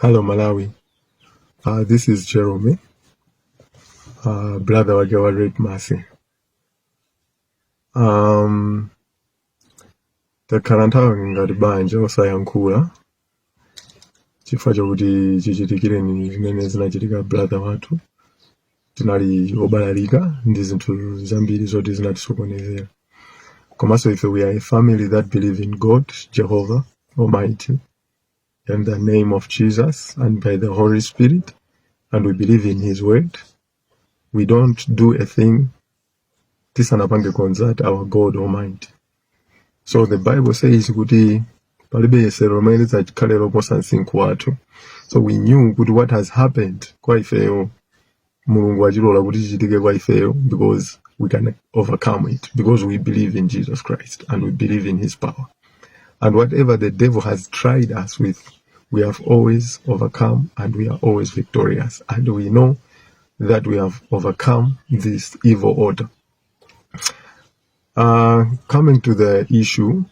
Hello Malawi. This is Jeremy, brother wake wa Red Mercy. Takhala nthawi ngati banja osayankhula chifukwa chokuti chichitikireni zimene zinachitika brother wathu, tinali obalalika ndi zinthu zambiri zoti zinatisokonezera. Komanso ife, we are a family that believe in God, Jehovah Almighty, in the name of Jesus and by the Holy Spirit, and we believe in His word. We don't do a thing tisanapange consult our God Almighty. So the Bible says kuti palibe yesero lomwe lidzakhale loposa msinkhu wathu. So we knew kuti what has happened kwa ifeyo, Mulungu achilola kuti chichitike kwa ifeyo because we can overcome it, because we believe in Jesus Christ and we believe in His power. And whatever the devil has tried us with, we have always overcome and we are always victorious. And we know that we have overcome this evil order. Coming to the issue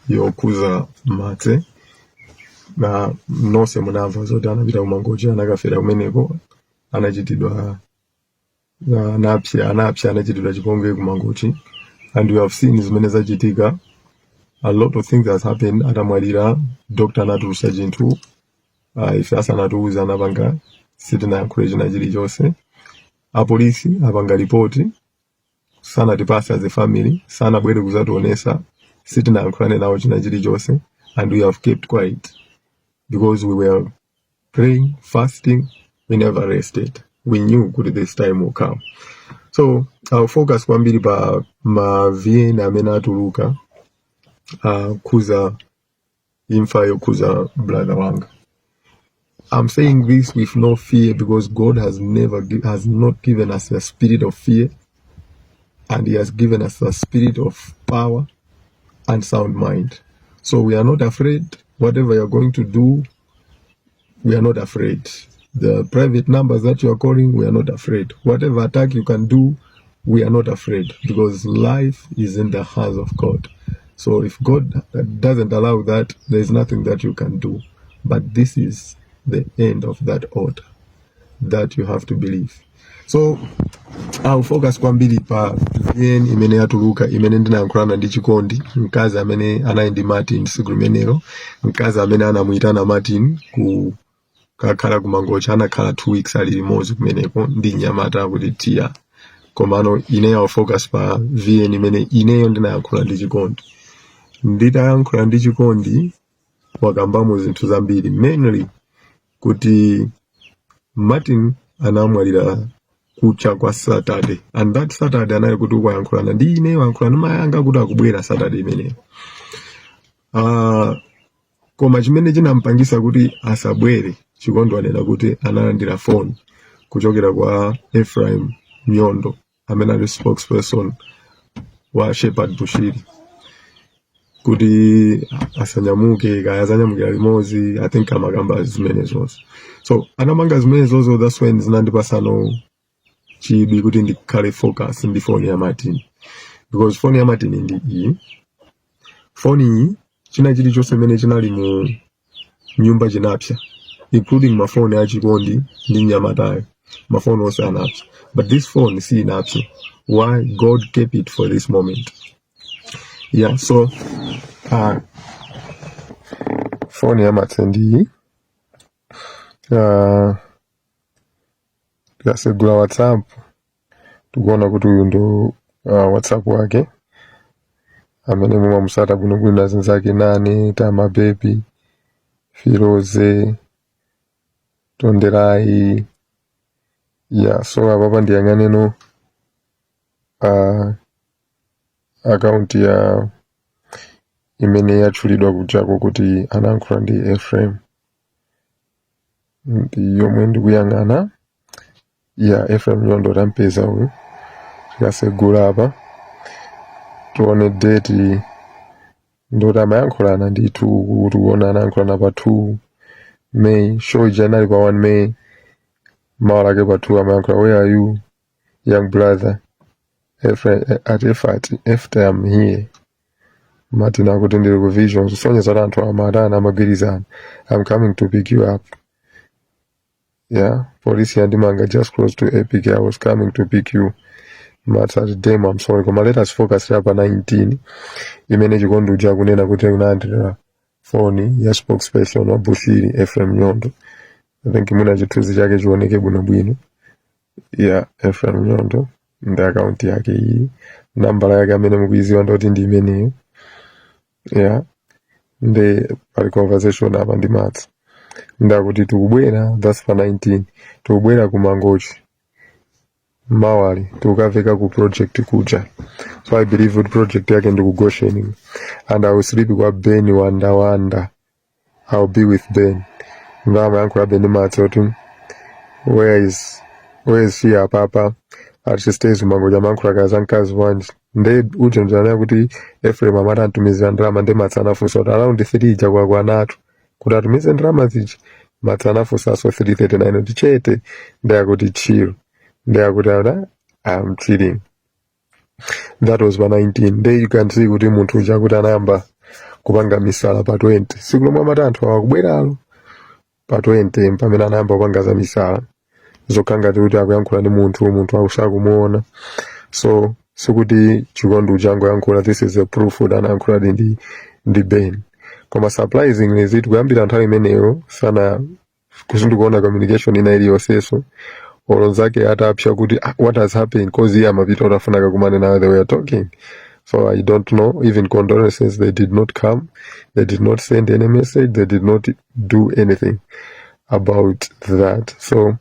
yokuza Matse, na nonse munamva zoti anapita kuMangochi, anakafera kumeneko, anachitidwa anapsa, anachitidwa chipongwe kuMangochi, and we have seen zimene zachitika. A lot of things has happened. Atamwalira, doctor anatulusa chinthu, ife asanatiuze anapanga, sitinayankhule china chilichonse. Apolisi apanga ripoti, sanatipase as a family, sanabwere kuzationesa, sitinayankhulane nawo china chilichonse, and we have kept quiet because we were praying, fasting, we never rested. We knew kuti this time will come. So I'll focus kwambiri pa ma VN amene atuluka kuza imfa yokhuza brother wanga. I'm saying this with no fear because God has never has not given us a spirit of fear, and He has given us a spirit of power and sound mind. So we are not afraid. Whatever you're going to do, we are not afraid. The private numbers that you are calling, we are not afraid. Whatever attack you can do, we are not afraid because life is in the hands of God. So if God doesn't allow that, there's nothing that you can do. But this is the end of that order that you have to believe. So I'll focus kwambiri pa VN imene yatuluka, imene ndinayankhulana ndi Chikondi, mkazi amene anali ndi Martin tsiku limenelo, mkazi amene anamuyitana Martin ku kakhala kuMangochi, anakhala 2 weeks ali limodzi kumeneko ndi mnyamata akuti Tia. Komano ineyo I'll focus pa VN imene ineyo ndinayankhula ndi Chikondi. Nditayankhula ndi Chikondi, wakambamo zinthu zambiri, mainly kuti Martin anamwalira kucha kwa Saturday, and that Saturday anali kuti ukuyankhulana ndi ine, wayankhulana ndi mayi anga kuti akubwera Saturday imeneyo. Koma chimene chinampangisa kuti asabwere, Chikondi anena kuti analandira phone kuchokera kwa Ephraim Nyondo, amene ali spokesperson wa Shepherd Bushiri, kuti asanyamuke, kaya azanyamukira limodzi. I think amakamba zimene zonse. So anamanga zimene zozo, that's when zinandipasano chidwi kuti ndikhale focus ndi phone ya Martin, because phone ya Martin ndi iyi. Phone iyi, china chilichonse chimene chinali mu nyumba chinapsa, including mafoni a Chikondi ndi mnyamatayo. Mafoni onse anapsa, but this phone si inapsa. Why? God kept it for this moment. Yeah, so phone ya Martin ndi iyi. Tikasegula WhatsApp, tikuona kuti uyu ndo WhatsApp wake amene mumamusata bwinobwino, azinzake nane Tama, Baby Firoze, Tonderai. Yeah, so apapa ndiyang'aneno akaunti ya imene yatchulidwa kuchako kuti anayankhula ndi Ephraim, ndi yomwe ndikuyang'ana ya Ephraim Nyondo. Tampeza uyu. Tikasegula apa, tione date, ndoti amayankhulana ndithu. Kuti kuona anayankhulana pa 2 May, show ija inali pa 1 May, mawa lake pa 2 amayankhula: "Where are you, young brother?" Ephraim at Efat efter, "I'm here." Martin akuti, "Ndili ku Visions," kusonyeza kuti anthu amatana, amagwirizana. "I'm coming to pick you up." Yeah, police yandimanga just close to APK. I was coming to pick you. Matsati, "Damn, I'm sorry." Koma let us focus pa 19 imene Chikondi uja akunena kuti unalandira foni ya spokesperson wa Bushiri, Ephraim Nyondo. I think mwina chithunzi chake chioneke bwinobwino. Ya Ephraim Nyondo ndi akaunti yake iyi, nambala yake amene mukuiziwa ndoti ndi imeneyo. Yeah, ndi pali conversation apa ndi Matsi, ndakuti tikubwera, that's pa 19, tikubwera ku Mangochi mawali, tikukaveka ku project kuja. So I believe kuti project yake ndi ku Goshen. "And I will sleep kwa Ben Wandawanda. I'll be with Ben." Ndamayankhula Ben Matsi kuti where is she apapa? Ati she stays kumangochi. Amayankhula kaza mkazi wanji nde uje mzanaya kuti Ephraim amati antumizira ndalama. Nde Matsi anafunsa kuti around 3 ija kwakwanatu kuti atumize ndalama zija. Matsi anafunsanso 3:39 kuti chete, ndayakuti chill, ndayakuti ana I'm chilling. That was pa 19. Nde you can see kuti munthu uja kuti anayamba kupanga misala pa 20, siku lomwe amati anthu awakubweralo pa 20, pamene anayamba kupanga za misala zokha ngati kuti akuyankhula ndi munthu, munthu akusakumuona. So sikuti Chikondi uja angoyankhula, this is a proof kuti anayankhula ndi Ben. Koma surprisingly ziti kuyambira nthawi imeneyo sana kusindikuona communication ina iliyonseso, olo zake atapsha kuti, "Ah, what has happened?" 'Cause iye amapita kuti afuna kakumane nayo, they were talking. So I don't know, even condolences, they did not come, they did not send any message, they did not do anything about that. So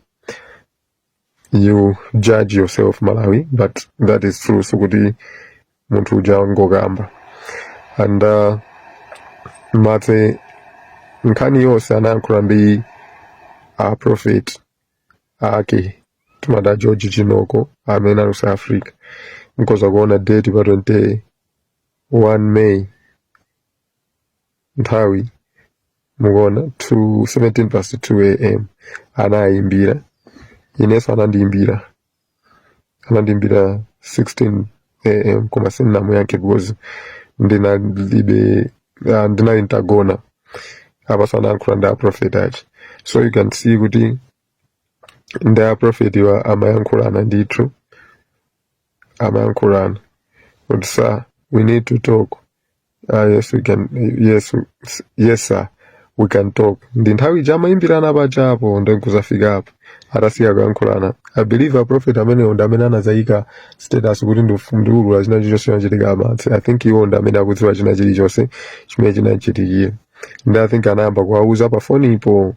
you judge yourself, Malawi, but that is true. So kuti munthu uja ngokamba and Matse nkhani yonse anayankhula ndi a prophet ake, timada George Chinoko amene ali South Africa. Mkoza kuona date pa 21 May, nthawi mukuona 2 17 past 2 a.m. Anayimbira, inenso anandiyimbira 16 a.m., koma sindinamuyankhe because ndinalibe, ndinali ntagona. Apaso anayankhula ndi a prophet achi. So you can see kuti ndi a prophet wa amayankhulana ndithu, amayankhulana kuti, "Sir, we need to talk." Yes, we can. Yes, sir, we can talk." Ndi nthawi ija amayimbirana pachapo, ndikuzafika apo atasiya kuyankhulana. I believe a prophet amenewo ndi amene anazayika status kuti ndiulula china chilichonse chinachitika Amatsi. I think iwo ndi amene akudziwa china chilichonse chimene chinachitikira. Ndi I think anayamba kuwauza pa fonipo.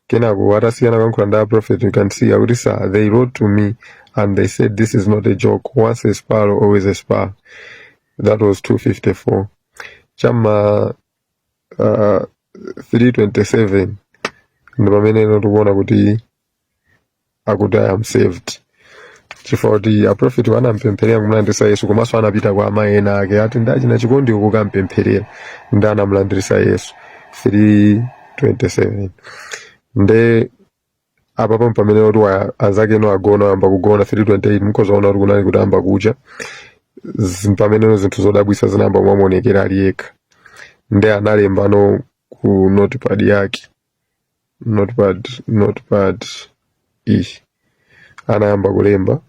Kenako atasiyana kuyankhula ndi a prophet, you can see akuti, "Sir, they wrote to me and they said this is not a joke. Once a sparrow, always a sparrow." That was 2:54. Chama 3:27 ndi pamene tikuona kuti akuti, "I am saved," chifukwa kuti a prophet anampempherera kumulandirisa Yesu. Komanso anapita kwa amayi ena ake ati ndachina Chikondi kukampempherera, ndi anamulandirisa Yesu 3:27. Nde apapo pamene kuti anzake eno agona, ayamba kugona 3:28, mukhozaona kuti kunali kuti amba kucha. Pamene zinthu zodabwisa zinayamba kumamuonekera ali yekha. Nde analembano ku notepad yake, notepad iyi, anayamba kulemba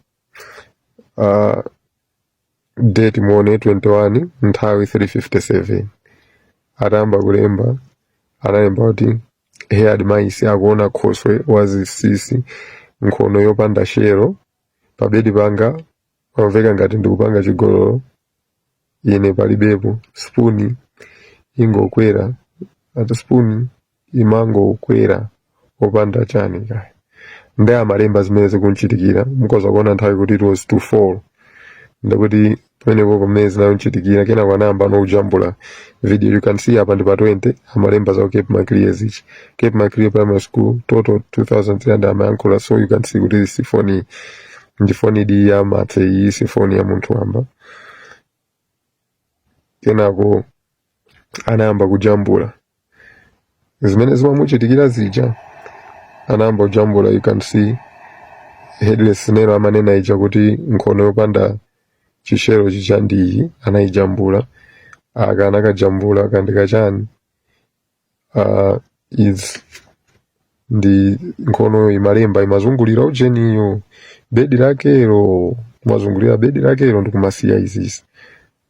date muone 21, nthawi 3:57. Atayamba kulemba, analemba kuti head mice akuona khoswe wazisisi, nkhono yopanda shero, pabedi panga pamveka ngati ndikupanga chigololo, ine palibepo, spoon ingokwera, ati spoon imangokwera opanda chani kaya. Ndi amalemba zimene zikunchitikira. Mukhoza kuona nthawi kuti it was to 4, ndikuti pamenepo pamene zinanchitikira. Kenako anayamba nokujambula video. You can see apa ndi pa 20, amalemba za Cape Maclear zichi, Cape Maclear Primary School, total 2300, amayankhula. So you can see kuti si foni, ndi foni idi ya Matse iyi, si foni ya munthu wamba. Kenako anayamba kujambula zimene zimamuchitikira zija, anayamba kujambula. You can see headless snail amanena ija kuti nkhono yopanda chishero chija ndiyi, anayijambula. Aka anakajambula kandi kachani, is Ndi nkhono imalemba, imazungulira ujeniyo, bedi lakelo, kumazungulira bedi lakelo ndikumasiya izizi.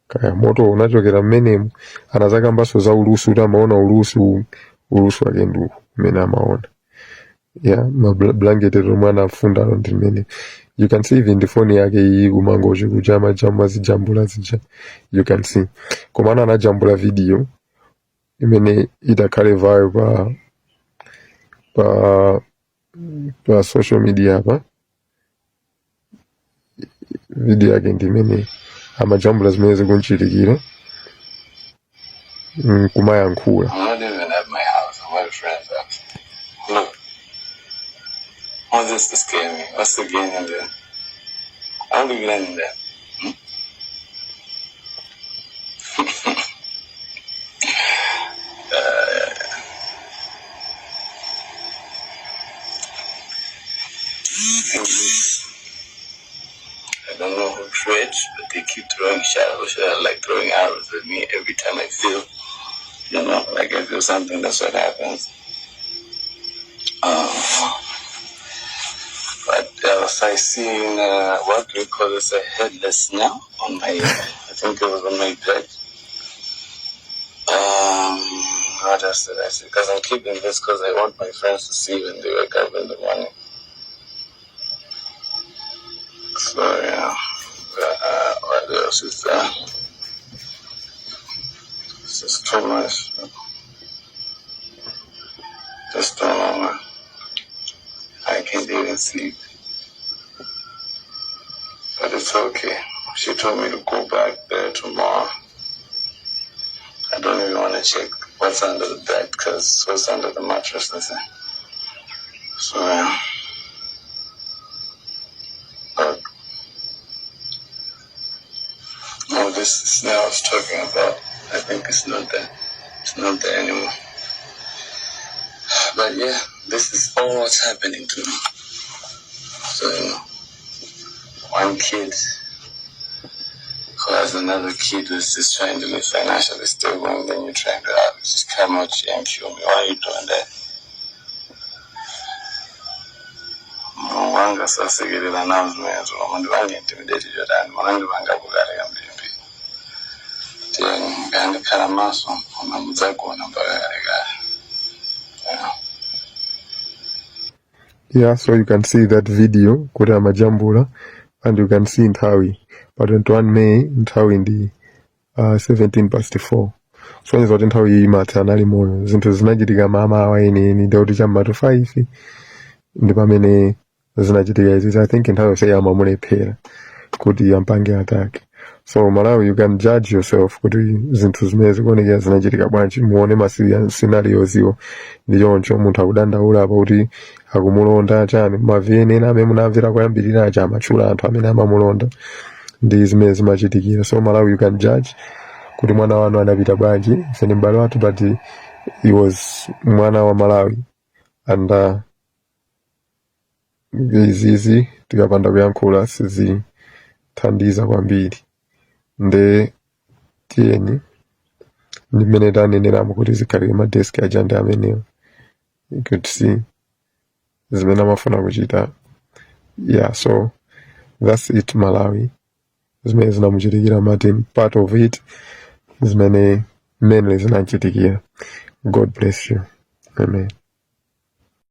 Kaya moto unachokera mmenemo. Anazakambanso za ulusi, kuti amaona ulusi. Ulusi wake ndi umene amaona ya ma blanket omwe anafundalo ndi mmene. You can see even the phone yake iyi kumangochi kuja amajamba zijambula zija, you can see. Komano anajambula video imene itakhale viral pa social media. Pa video yake ndi imene amajambula zimene zikunchitikira, kumayankhula. I'm not even at my house. I'm at a friend's house. Look, all this to scare me. What's the gain in there? How do you learn in there? English. I don't know who threw it, but they keep throwing shadows, like throwing arrows at me every time I feel, like I feel something. That's what happens. But else I seen, what do we call this, a headless now on my, I think it was on my bed. What else did I see? Because I'm keeping this because I want my friends to see when they wake up in the morning. So yeah. What else is there? This is too much. Just don't know, man. I can't even sleep. But it's okay. She told me to go back there tomorrow. I don't even want to check what's under the bed because what's under the mattress, let's say. So yeah. But oh, this is now I was talking about. I think it's not there. It's not there anymore. But yeah, this is all what's happening to me. So one kid who has another kid who's just trying to be financially stable, and then you're trying to have, just come out here and kill me. Why are you doing that? Mulungu wanga sasekerera nazo zimenezo, koma ndipange intimidate chotani munandipanga kukale kambirimbiri. Tiyeni ngandikhala maso, koma mudzagona mpaka kalekale, yeah. Yeah, so you can see that video kuti amajambula, and you can see nthawi pa 21 May, nthawi ndi 17 past 4, kusonyeza kuti nthawi iyi Martse anali moyo. Zinthu zinachitika mamawa enieni, ndikuti cham'matu 5 ndi pamene zinachitika izi. I think nthawi yonse amamulephera kuti ampange attack. So Malawi, you can judge yourself kuti zinthu zimene zikuonekera zinachitika bwanji. Muone ma scenarios iwo ndi choncho. Munthu akudandaula apa kuti akumulonda chani. Ma VN ena amene munamvera kuyambirira aja amatchula anthu amene amamulonda ndi zimene zimachitikira. So Malawi, you can judge kuti mwana wanu anapita bwanji. Ife ndi m'bale wathu, but he was mwana wa Malawi, and izizi tikapanda kuyankhula sizithandiza kwambiri. Nde tiyeni, ndi mmene taneneramo kuti zikhalire ma desk aja ndi amenewo. You could see zimene amafuna kuchita. Yeah, so that's it, Malawi, zimene zinamuchitikira Martin, part of it, zimene mainly zinachitikira. God bless you. Amen.